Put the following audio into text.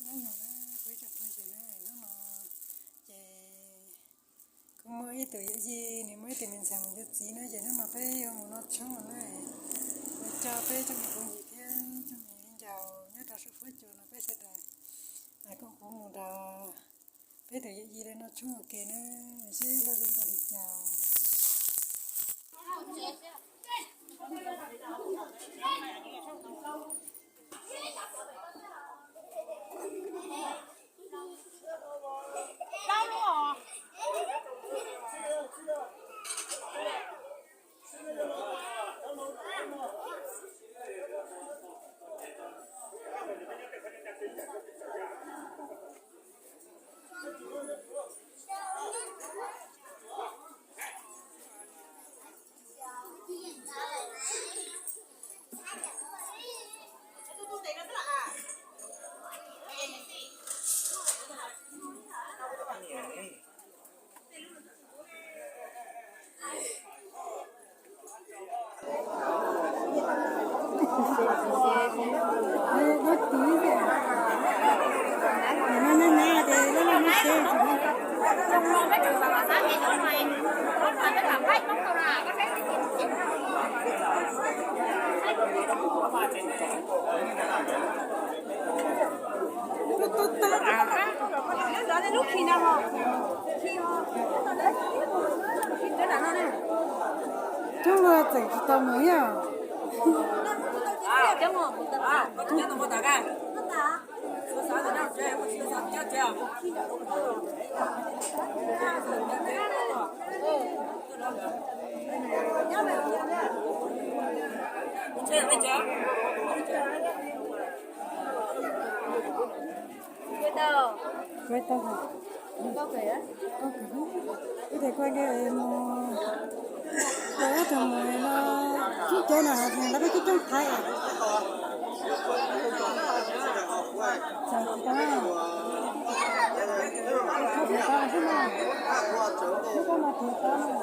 Nyob zoo na kuv ib tsoom phooj ywg na, hnub no ces kuv muaj ib tug yawm yij, nws muaj ib tug me ntxhais mus yuav txiv na, ces hnub no peb yuav mus noj tshoob no na. Kuv coj peb tsoom me phooj ywg thiab tsoom me viv ncaus nyob rau saum fuab cua no peb sawv daws koom kuv mus nrog peb tug yawm yij lawv noj tshoob ua ke na, seb lub zoo npaum li cas. Coob luaj tseem tsis tau mus thiab. Ib tug mus, ib tug mus no, sib cawv no lawv peb coob coob thaiv. Txawm tsis tau, tsis tau xwb na, tsis tau mas tsis tau na.